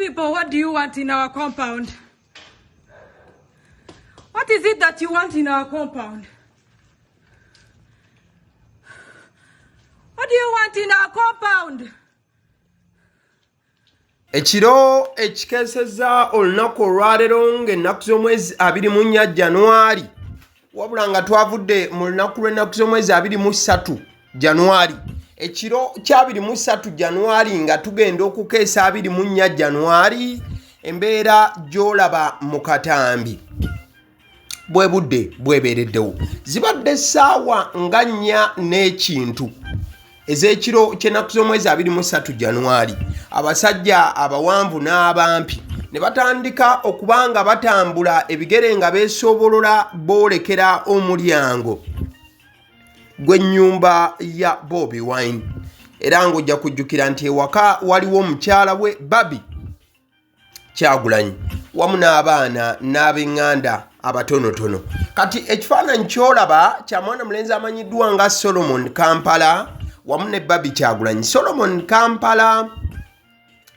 People, what do you want in our compound? What is it that you want in our compound? What do you want in our compound? Ekiro ekikeesezza olunaku olwaleero ng'ennaku z'omwezi 24 Januari, wabula nga twavudde mu lunaku lw'ennaku z'omwezi 23 Januari, ekiro kya 23 Januari nga tugenda okukeesa 24 Januari, embeera gy'olaba mu katambi bwe budde bwebeereddewo. Zibadde ssaawa nga 4 n'ekintu ez'ekiro ky'ennaku z'omwezi 23 Januari, abasajja abawanvu n'abampi ne batandika okuba nga batambula ebigere nga beesoobolola boolekera omulyango gw'ennyumba ya Bobi Wine. Era ng'ojja kujjukira nti ewaka waliwo omukyala we Barbie Kyagulanyi wamu n'abaana n'ab'eŋŋanda abatonotono. Kati ekifaananyi ky'olaba kya mwana mulenzi amanyiddwa nga Solomon Kampala wamu ne Barbie Kyagulanyi. Solomon Kampala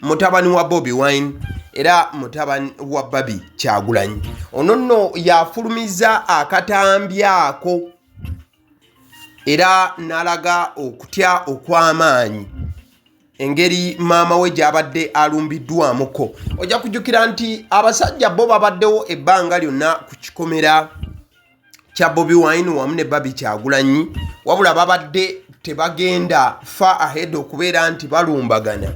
mutabani wa Bobi Wine era mutabani wa Barbie Kyagulanyi. Ono nno yafulumizza akatambi ako era n'alaga okutya okw'amaanyi engeri maama we gy'abadde alumbiddwamuko. Ojja kujjukira nti abasajja bo babaddewo ebbanga lyonna ku kikomera kya Bobi Wine wamu ne Barbie Kyagulanyi, wabula babadde tebagenda far ahead okubeera nti balumbagana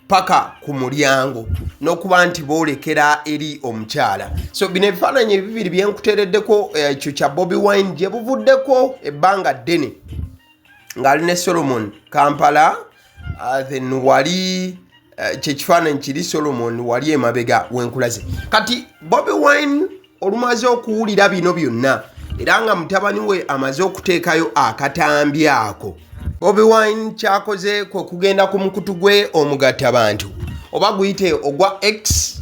paka ku mulyango n'okuba nti boolekera eri omukyala. So bino ebifaananyi ebibiri byenkuteereddeko, ekyo kya Bobi Wine gye buvuddeko ebbanga ddene ng'ali ne Solomon Kampala, then wali kyekifaananyi kiri Solomon wali emabega wenkulaze. Kati Bobi Wine olumaze okuwulira bino byonna era nga mutabani we amaze okuteekayo akatambi ako, Bobi Wine kyakoze kwe kugenda ku mukutu gwe omugattabantu oba guyite ogwa X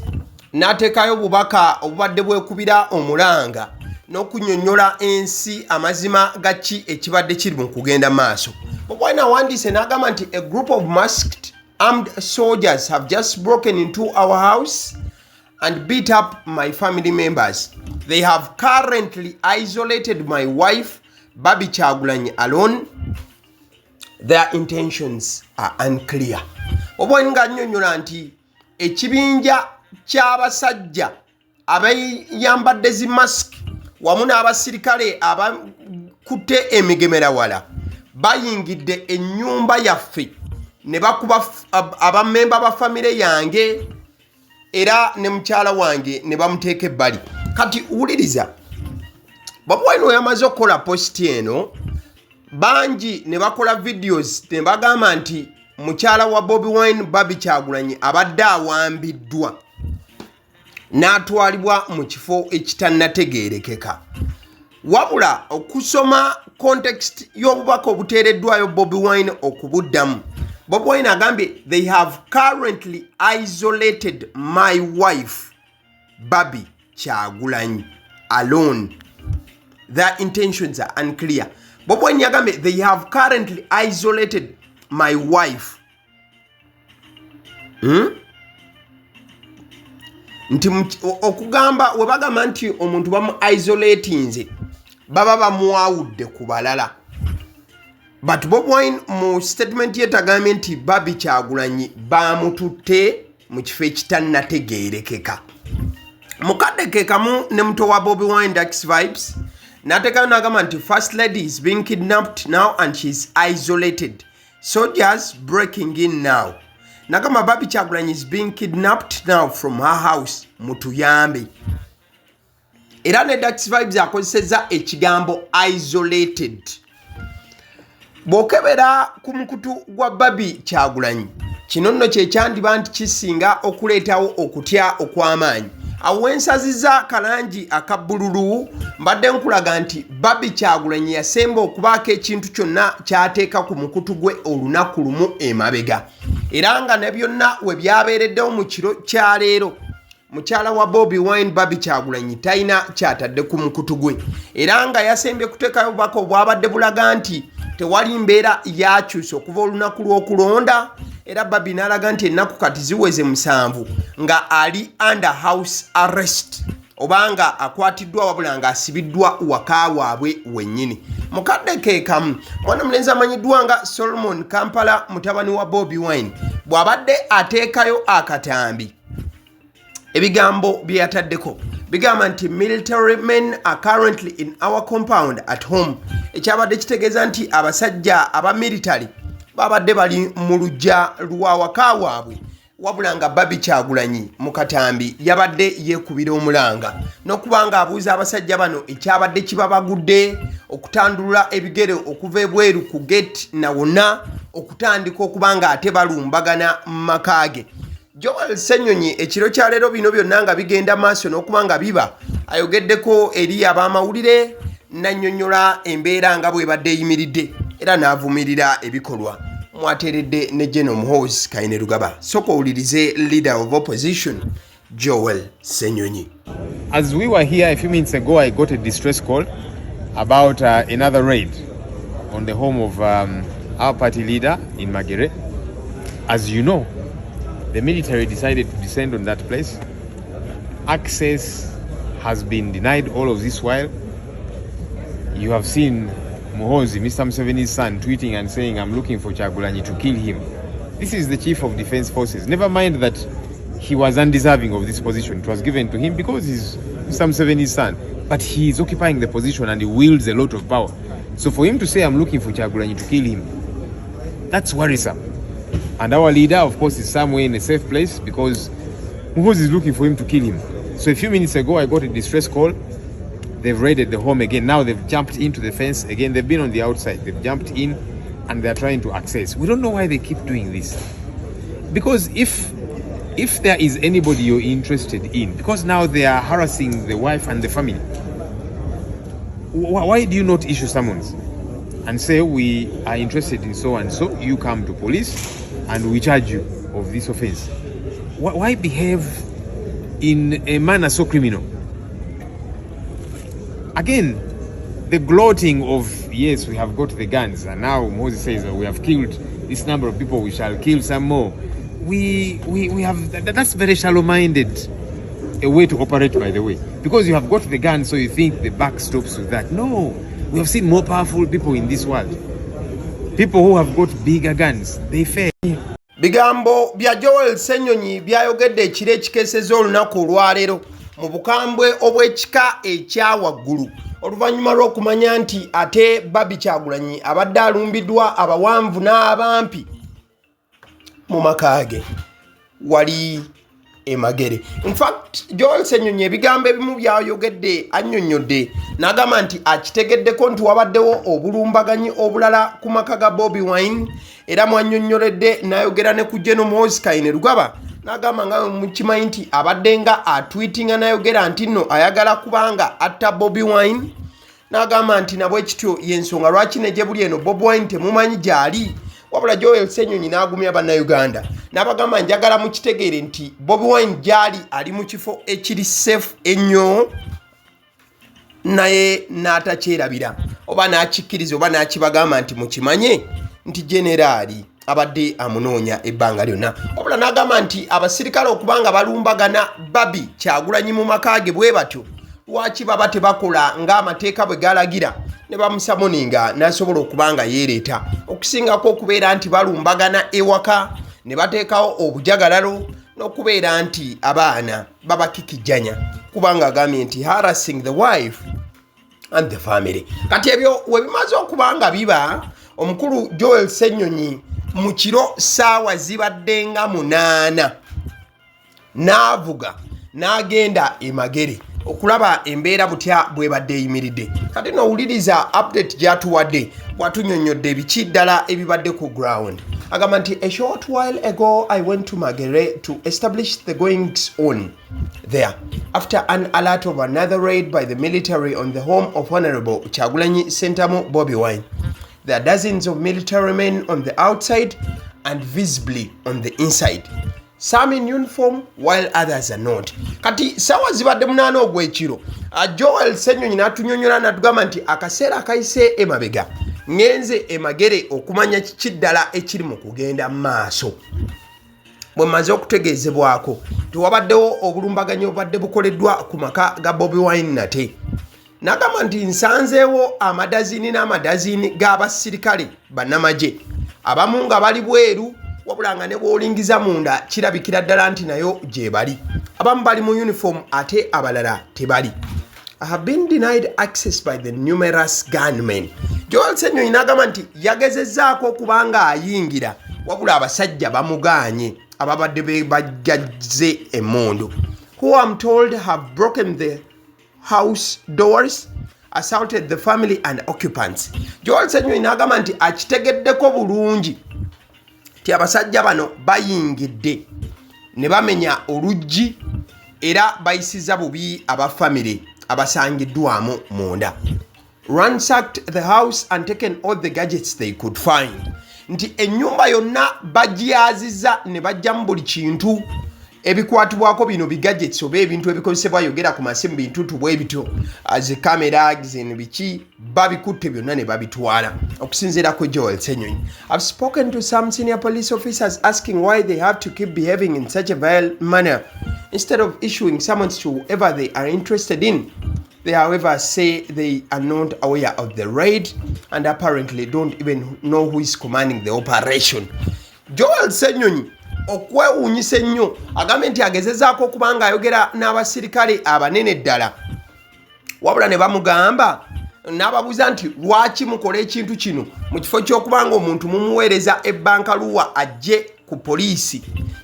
n'ateekayo obubaka obubadde bwekubira omulanga n'okunnyonnyola ensi amazima ga ki ekibadde kiri mu kugenda maaso. Bobi Wine awandiise n'agamba nti a group of masked armed soldiers have just broken into our house and beat up my family members. They have currently isolated my wife, Barbie Kyagulanyi, alone. Their intentions are unclear. Bobi Wine ng'annyonnyola nti ekibinja ky'abasajja abayambadde zi mask wamu n'abasirikale abakutte emigemerawala bayingidde ennyumba yaffe ne bakuba abamemba ba famire yange era ne mukyala wange ne bamuteeka ebbali. Kati wuliriza, Bobi Wine we yamaze okukola post eno, bangi ne bakola videos ne bagamba nti mukyala wa Bobi Wine, Barbie Kyagulanyi, abadde awambiddwa n'atwalibwa mu kifo ekitannategeerekeka. Wabula okusoma context y'obubaka obuteereddwayo Bobi Wine okubuddamu, Bobi Wine agambye they have currently isolated my wife, Barbie Kyagulanyi, alone. Their intentions are unclear. Bobi Wine yagambye they have currently isolated my wife, Nti okugamba we bagamba nti omuntu bamu isolatinze, baba bamwawudde ku balala. But Bobi Wine mu statement ye tagambye nti Barbie Kyagulanyi bamututte mu kifo ekitannategeerekeka. Mukadde ke kamu ne muto wa Bobi Wine, Dax Vibes, n'ateekayo n'agamba nti first lady is being kidnapped now and she's isolated, soldiers breaking in now. Nagamba Barbie Kyagulanyi is being kidnapped now from her house, mutuyambe. Era ne Dax Vibes akozesezza ekigambo isolated. Bw'okebera ku mukutu gwa Barbie Kyagulanyi, kino nno kye kyandiba nti kisinga okuleetawo okutya okw'amaanyi. Awo wensaziza kalangi aka bbululu, mbadde nkulaga nti Barbie Kyagulanyi yasemba okubaako ekintu kyonna ky'ateeka ku mukutu gwe olunaku lumu emabega, era nga ne byonna we byabeereddewo mu kiro kya leero, mukyala wa Bobi Wine, Barbie Kyagulanyi, talina kyatadde ku mukutu gwe, era nga yasembye kuteekayo obubaka obwabadde bulaga nti tewali mbeera yakyusa okuva olunaku lw'okulonda. Era Barbie n'alaga nti ennaku kati ziweze 7 nga ali under house arrest, obanga akwatiddwa wabula ng'asibiddwa waka waabwe wennyini. Mukadde ke kamu, mwana mulenzi amanyiddwa nga Solomon Kampala, mutabani wa Bobi Wine, bw'abadde ateekayo akatambi, ebigambo bye yataddeko bigamba nti, "Military men are currently in our compound at home," ekyabadde kitegeeza nti abasajja aba military babadde bali mu luggya lwa waka waabwe. Wabula nga Barbie Kyagulanyi mu katambi yabadde yeekubira omulanga n'okuba nga abuuza abasajja bano ekyabadde kibabagudde okutandulula ebigere okuva ebweru ku gate na wonna okutandika okuba nga ate balumbagana mu maka ge. Joel Ssenyonyi ekiro kya leero, bino byonna nga bigenda maaso n'okuba nga biba, ayogeddeko eri ab'amawulire n'annyonnyola embeera nga bw'ebadde eyimiridde era n'avumirira ebikolwa mwateeredde ne General Muhoozi Kainerugaba. Sooka owulirize Leader of Opposition Joel Ssenyonyi. As we were here a few minutes ago, I got a distress call about another raid on the home of our party leader in Magere. As you know, the military decided to descend on that place. Access has been denied all of this while. You have seen Muhoozi, Mr. Museveni's son, tweeting and saying, "I'm looking for Kyagulanyi to kill him." This is the chief of defense forces. Never mind that he was undeserving of this position. It was given to him because he's Mr. Museveni's son. But he is occupying the position and he wields a lot of power. So for him to say, "I'm looking for Kyagulanyi to kill him," that's worrisome. And our leader, of course, is somewhere in a safe place because Muhoozi is looking for him to kill him. So a few minutes ago, I got a distress call. They've raided the home again. Now they've jumped into the fence again. They've been on the outside. They've jumped in and they're trying to access. We don't know why they keep doing this. Because if there is anybody you're interested in, because now they are harassing the wife and the family, why do you not issue summons and say, "We are interested in so and so, you come to police and we charge you of this offense"? Why behave in a manner so criminal? Again, the gloating of, "Yes, we have got the guns," and now Muhoozi says that we have killed this number of people, we shall kill some more. We have that's very shallow-minded a way to operate, by the way, because you have got the gun, so you think the buck stops with that. No, we have seen more powerful people in this world, people who have got bigger guns, they fail. Bigambo bya Joel Ssenyonyi byayogedde ekiro ekikeesezza olunaku olwaleero mu bukambwe obw'ekika ekya waggulu, oluvannyuma lw'okumanya nti ate Barbie Kyagulanyi abadde alumbiddwa abawanvu n'abampi mu maka ge wali emagere. Infact, Joel Ssenyonyi ebigambo ebimu byayogedde, annyonnyodde n'agamba nti akitegeddeko nti wabaddewo obulumbaganyi obulala ku maka ga Bobi Wine, era mwannyonnyoledde n'ayogera ne ku General Muhoozi Kainerugaba, n'agamba nga mukimanyi nti abadde nga atweetinga n'ayogera nti nno ayagala kubanga atta Bobi Wine, n'agamba nti nabwe kityo yensonga lwaki ne gye buli eno Bobi Wine temumanyi gy'ali. Wabula Joel Ssenyonyi n'agumya Bannayuganda n'abagamba, "Njagala mukitegeere nti Bobi Wine gy'ali, ali mu kifo ekiri safe ennyo," naye n'atakyerabira oba n'akikkiriza oba n'akibagamba nti mukimanye nti generaali abadde amunoonya ebbanga lyonna. Wabula n'agamba nti abasirikale okuba nga balumbagana Barbie Kyagulanyi mu maka ge bwe batyo, lwaki baba tebakola ng'amateeka bwe galagira ne bamusummoninga n'asobola okuba nga yeereeta, okusingako okubeera nti balumbagana ewaka ne bateekawo obujagalalo n'okubeera nti abaana babakikijjanya, kubanga agambye nti harassing the wife and the family. Kati ebyo we bimaze okuba nga biba, omukulu Joel Ssenyonyi mu kiro saawa zibadde nga 8 n'avuga n'agenda emagere okulaba embeera butya bwebadde eyimiridde. Kati nowuliriza update gyatuwadde bwatunyonnyodde ebiki ddala ebibadde ku ground. Agamba nti, "A short while ago I went to Magere to establish the goings on there after an alert of another raid by the military on the home of Honorable Kyagulanyi Ssentamu Bobi Wine. There are dozens of military men on the outside and visibly on the inside, some in uniform while others are not." Kati sawa zibadde 8 ogw'ekiro. Joel Ssenyonyi n'atunyonyola n'atugamba nti akaseera akayise emabega ŋŋenze emagere okumanya kiki ddala ekiri mu kugenda mu maaso. Bwe mmaze okutegeezebwako nti wabaddewo obulumbaganyi obubadde bukoleddwa ku maka ga Bobi Wine nate. N'agamba nti nsanzeewo amadaziini n'amadaziini g'abasirikale bannamagye abamu nga bali bweru wabula nga ne bw'olingiza munda kirabikira ddala nti nayo gye bali. Abamu bali mu uniform ate abalala tebali. I have been denied access by the numerous gunmen. Joel Ssenyonyi n'agamba nti yagezezzaako okuba nga ayingira wabula abasajja bamugaanye ababadde bajjazze emmundu. Who I'm told have broken the house doors, assaulted the family and occupants. Joel Ssenyonyi n'agamba nti akitegeddeko bulungi nti abasajja bano bayingidde ne bamenya oluggi era bayisizza bubi aba famire abasangiddwamu munda. Ransacked the house and taken all the gadgets they could find. Nti ennyumba yonna bagyaziza ne bajjamu buli kintu ebikwatibwako bino bigadgets oba ebintu ebikozesebwa yogera ku masimu bintutu bwe bityo zi kamera zino biki babikutte byonna ne babitwala okusinziira ku Joel Ssenyonyi. I've spoken to some senior police officers asking why they have to keep behaving in such a vile manner instead of issuing summons to whoever they are interested in. They, however, say they are not aware of the raid and apparently don't even know who is commanding the operation. Joel Ssenyonyi okwewuunyisa ennyo agambye nti agezezaako okuba ng'ayogera n'abasirikale abanene ddala wabula ne bamugamba n'ababuuza nti lwaki mukola ekintu kino mu kifo ky'okuba nga omuntu mumuweereza ebbankaluwa ajje ku poliisi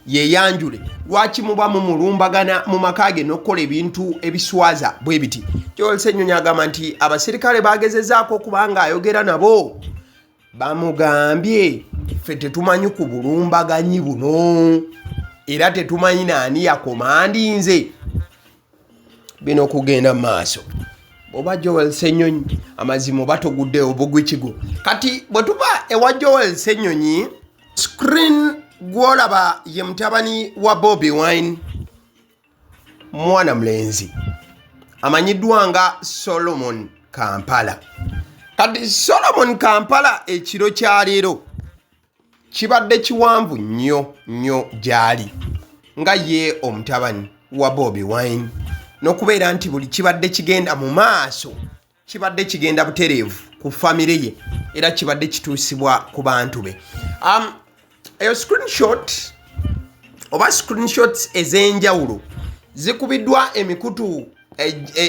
yeeyanjule, lwaki muba mumulumbagana mu maka ge n'okukola ebintu ebiswaza bwe biti. Joel Ssenyonyi agamba nti abasirikale bagezezaako okuba ng'ayogera nabo bamugambye ffe tetumanyi ku bulumbaganyi buno era tetumanyi naani yakomandinze bino okugenda mu maaso. Bw'oba Joel Ssenyonyi amazima oba togudde obugwi kigo. Kati bwe tuba ewa Joel Ssenyonyi, screen gw'olaba ye mutabani wa Bobi Wine, mwana mulenzi amanyiddwa nga Solomon Kampala. Kati Solomon Kampala ekiro kya leero kibadde kiwanvu nnyo nnyo gy'ali nga ye omutabani wa Bobi Wine n'okubeera nti buli kibadde kigenda mu maaso kibadde kigenda butereevu ku famire ye era kibadde kituusibwa ku bantu be. Eyo screenshot oba screenshots ez'enjawulo zikubiddwa emikutu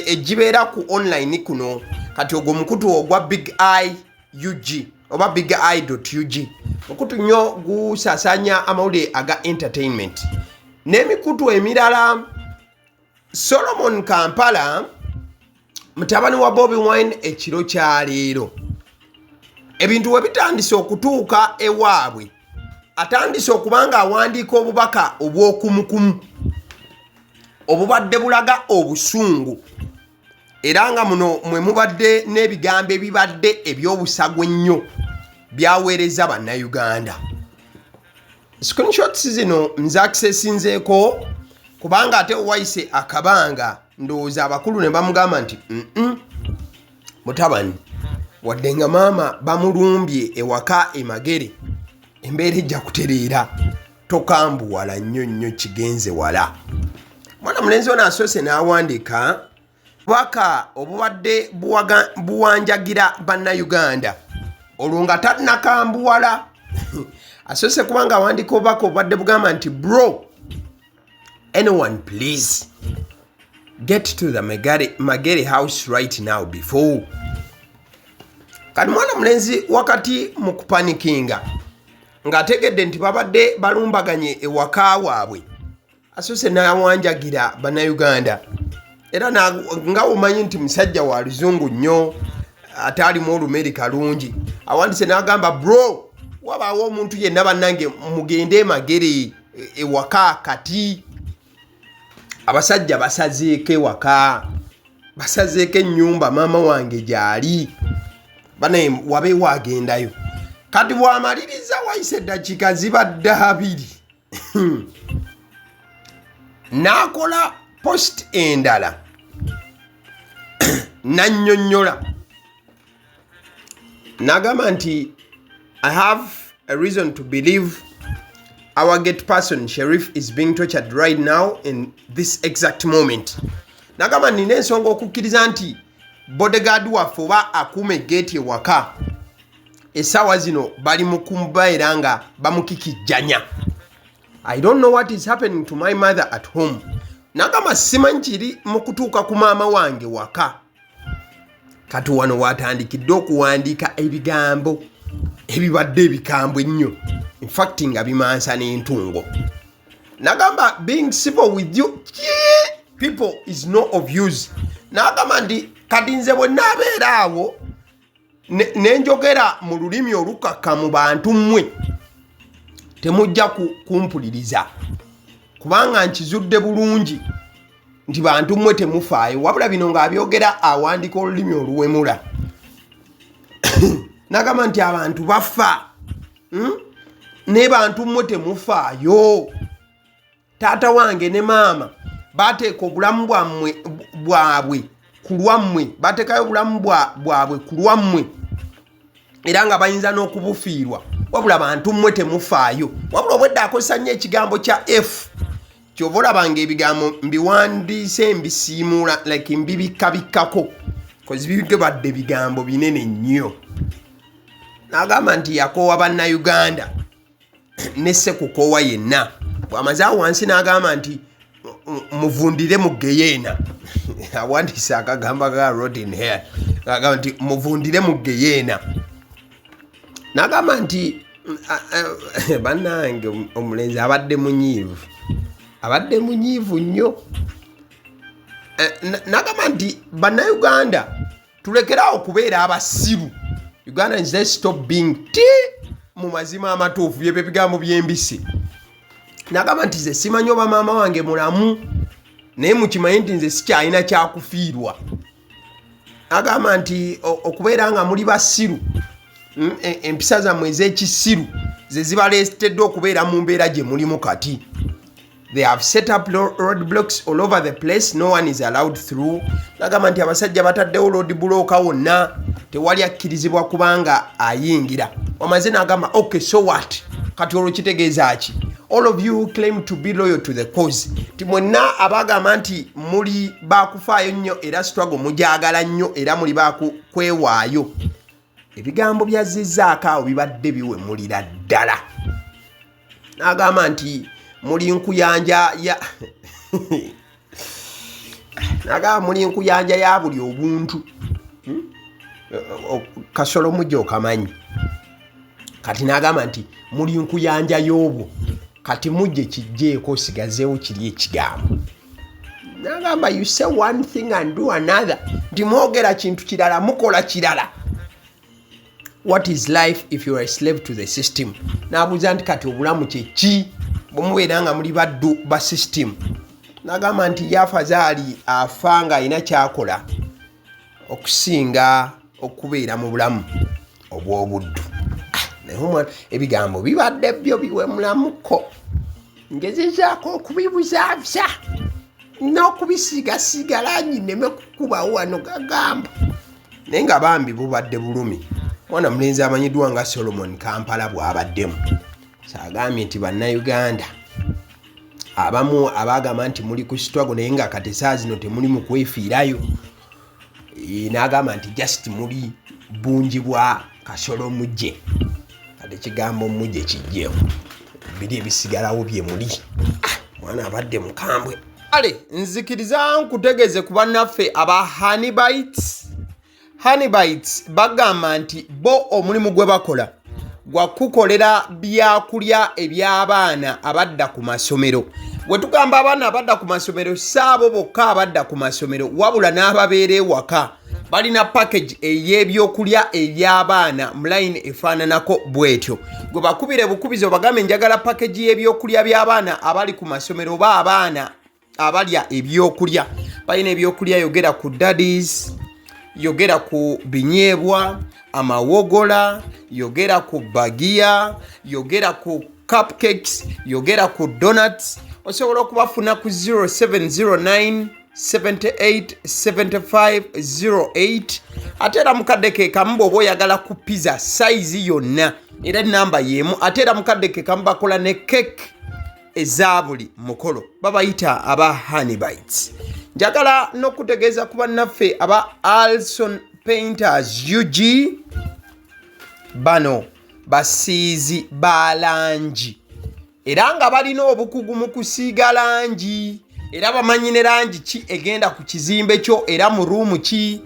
egibeera ku online kuno. Kati ogwo mukutu ogwa Big Eye UG oba Big Eye UG mukutu nnyo gusaasaanya amawulire aga entertainment n'emikutu emirala. Solomon Kampala mutabani wa Bobi Wine ekiro kya leero ebintu we bitandise okutuuka ewaabwe atandise okuba nga awandiika obubaka obw'okumukumu obubadde bulaga obusungu era nga muno mwe mubadde n'ebigambo ebibadde eby'obusagwa ennyo byaweereza Bannayuganda. Screenshots zino nzakisesinzeeko kubanga ate wayise akabanga ndowooza abakulu ne bamugamba nti mutabani wadde nga maama bamulumbye ewaka e Magere embeera ejja kutereera tokambuwala nnyo nnyo kigenze wala. Mwana mulenzi ono asoose n'awandiika bubaka obubadde buwanjagira Bannayuganda olwo nga tannakambuwala asoose kubanga awandiika obubaka obubadde bugamba nti bro anyone please get to the Magere house right now before. Kati mwana mulenzi wakati mu kupanikinga ng'ategedde nti babadde balumbaganye ewaka waabwe asoose n'awanjagira Bannayuganda era nga omanyi nti musajja wa luzungu nnyo ate alimu olumeri kalungi awandise n'agamba bro wabaawo omuntu yenna bannange mugende Magere ewaka kati abasajja basazeeko ewaka basazeeko ennyumba maama wange gy'ali banaye wabeewo agendayo. Kati bw'amaliriza wayise eddakiika zibadde abiri n'akola post endala Nannyonnyola n'agamba nti, "I have a reason to believe our gate person Sherif is being tortured right now in this exact moment." N'agamba, "Nina ensonga okukkiriza nti bodyguard waffe oba akuuma egeeti ewaka essaawa zino bali mu kumubeera nga bamukikijjanya. I don't know what is happening to my mother at home." N'agamba, "Simanyi kiri mu kutuuka ku maama wange waka." Kati wano watandikidde okuwandiika ebigambo ebibadde ebikambwe ennyo, infact nga bimansa n'entungo. Nagamba, "Being civil with you people is no of use." Nagamba nti kati nze bwe naabeera awo ne njogera mu lulimi olukakka mu bantu mmwe temujja kumpuliriza, kubanga nkizudde bulungi nti bantu mmwe temufaayo. Wabula bino ng'abyogera awandiika olulimi oluwemula. Nagamba nti abantu bafa, Ne bantu mmwe temufaayo. Taata wange ne maama bateeka obulamu bwammwe bwabwe ku lwammwe, bateekayo obulamu bwabwe ku lwammwe, era nga bayinza n'okubufiirwa, wabula bantu mmwe temufaayo. Wabula obwedda akozesa nnyo ekigambo kya F. Kyova olaba nga ebigambo mbiwandiise mbisiimuula, like mbibikkabikkako, 'cause bibadde bigambo binene nnyo. N'agamba nti yakoowa Bannayuganda ne Sekukoowa yenna. Bw'amaze awo wansi n'agamba nti muvundire mu geyeena. Awandiise akagamba ka rotten hair, agamba nti muvundire mu geyeena. N'agamba nti bannange, omulenzi abadde munyiivu, abadde munyiivu nnyo. N'agamba nti Bannayuganda tulekerawo okubeera abasiru. Ugandans, let's stop being ti mu mazima amatuufu. Byebyo ebigambo byembisi. N'agamba nti nze simanyi oba maama wange mulamu, naye mukimanyi nti nze sikyalina kyakufiirwa. Agamba nti okubeera nga muli basiru, empisa zammwe ez'ekisiru ze zibaleetedde okubeera mu mbeera gye mulimu kati. They have set up road blocks all over the place. No one is allowed through. Nagamba nti abasajja bataddewo road block wonna, tewali akkirizibwa kubanga ayingira. Wamaze n'agamba, "Okay, so what?" Kati olwo kitegeeza ki? "All of you who claim to be loyal to the cause," ti mwenna abagamba nti muli bakufaayo nnyo era struggle mujagala nnyo era muli bakwewaayo. Ebigambo byazizzaako awo bibadde biwemulira ddala. N'agamba nti muli nkuyanja ya, n'agamba muli nkuyanja ya buli obuntu. Kasolo mujja okamanyi. Kati n'agamba nti muli nkuyanja y'obwo, kati mujje kijjeeko osigazeewo kiri ekigambo. N'agamba, "You say one thing and do another," nti mwogera kintu kirala, mukola kirala. "What is life if you are a slave to the system?" N'abuuza nti kati obulamu kyeki bwemubeera nga muli baddu ba system? N'agamba nti yafazaali afa ng'alina kyakola okusinga okubeera mu bulamu obw'obuddu. Ah, naye omwana ebigambo bibadde byo biwemulamuko. Ngezezaako okubibuzaabuza n'okubisiigasiiga langi nneme kukubawo wano gagamba, naye nga bambi bubadde bulumi. Mwana mulenzi amanyiddwa nga Solomon Kampala bw'abaddemu saagambye nti Bannayuganda abamu abagamba nti muli ku struggle, naye nga kati saa zino temuli mu kwefiirayo. N'agamba nti just muli bungi bwa kasolo mujje. Kati ekigambo mujje kijjeewo, biri ebisigalawo bye muli. Ah, mwana abadde mukambwe. Kale nzikiriza nkutegeeze ku bannaffe aba Honeybites. Honeybites bagamba nti bo omulimu gwe bakola gwa kukolera byakulya eby'abaana abadda ku masomero. Bwe tugamba abaana abadda ku masomero, si abo bokka abadda ku masomero, wabula n'ababeera ewaka. Balina package ey'ebyokulya eby'abaana mu line efaananako bw'etyo. Gwe bakubire bukubizi obagambe, "Njagala package y'ebyokulya by'abaana abali ku masomero oba abaana abalya ebyokulya." Balina ebyokulya, yogera ku daddies, yogera ku binyeebwa, amawogola, yogera ku bagiya, yogera ku cupcakes, yogera ku donuts. Osobola okubafuna ku 0709 78 75 08. Ate era mukadde ke kamu bw'oba oyagala ku pizza sayizi yonna, era enamba y'emu. Ate era mukadde ke kamu bakola ne cake eza buli mukolo, babayita aba Honeybites. Njagala n'okutegeeza ku bannaffe aba Alson Painters UG. Bano basiizi ba langi era nga balina obukugu mu kusiiga langi, era bamanyi ne langi ki egenda ku kizimbe kyo era mu ruumu ki.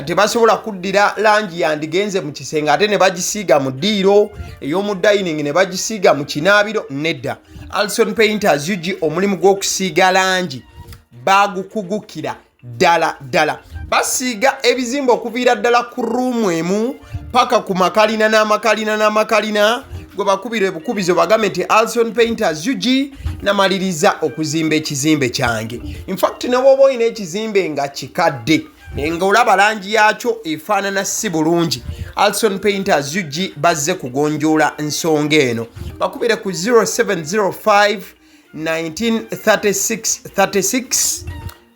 Tebasobola kuddira langi yandigenze mu kisenge ate ne bagisiiga mu ddiiro ey'omu dining, ne bagisiiga mu kinaabiro. Nedda, Alson Painters UG omulimu gw'okusiiga langi bagukugukira ddala ddala. Basiiga ebizimbe okuviira ddala ku ruumu emu paka ku makalina n'amakalina n'amakalina. Gwe bakubira ebukubizo, bagambe nti Alson Painters UG namaliriza okuzimba ekizimbe kyange. Infact, ne bwoba olina ekizimbe nga kikadde nga olaba langi yakyo efaanana si bulungi, Alson Painters UG bazze kugonjoola nsonga eno. Bakubire ku 0705 1936 36.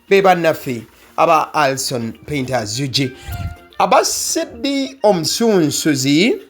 Be bannaffe aba Alson Painters UG. Abaseddi omusunsuzi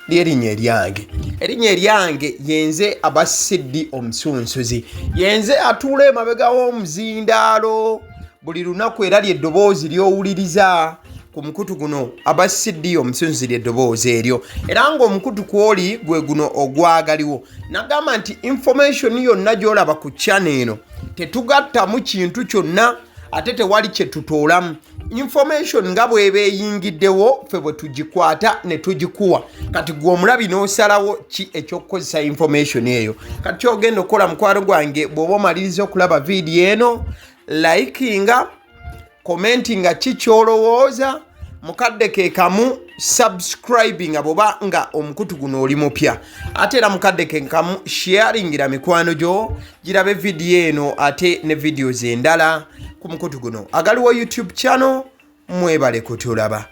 lyerinnya eryange, erinnya eryange yenze Abasiddi omusunsuzi, yenze atuula emabega w'omuzindaalo buli lunaku, era lyeddoboozi ly'owuliriza ku mukutu guno. Abasiddi omusunsuzi lyeddoboozi eryo, era ng'omukutu kwoli gwe guno ogwagaliwo. Nagamba nti information yonna gy'olaba ku channel eno tetugattamu kintu kyonna, ate tewali kye tutoolamu. Information nga bw'eba eyingiddewo, ffe bwe tugikwata ne tugikuwa. Kati gwe omulabi n'osalawo ki ekyokukozesa information eyo. Kati kyogenda okukola, mukwano gwange, bw'oba omaliriza okulaba vidiyo eno, likinga, commentinga ki kyolowooza, mukadde ke kamu subscribinga bw'oba nga omukutu guno oli mupya. Ate era mukadde ke kamu sharingira mikwano gyo girabe vidiyo eno ate ne videos endala ku mukutu guno agaliwo YouTube channel. Mwebale kutulaba.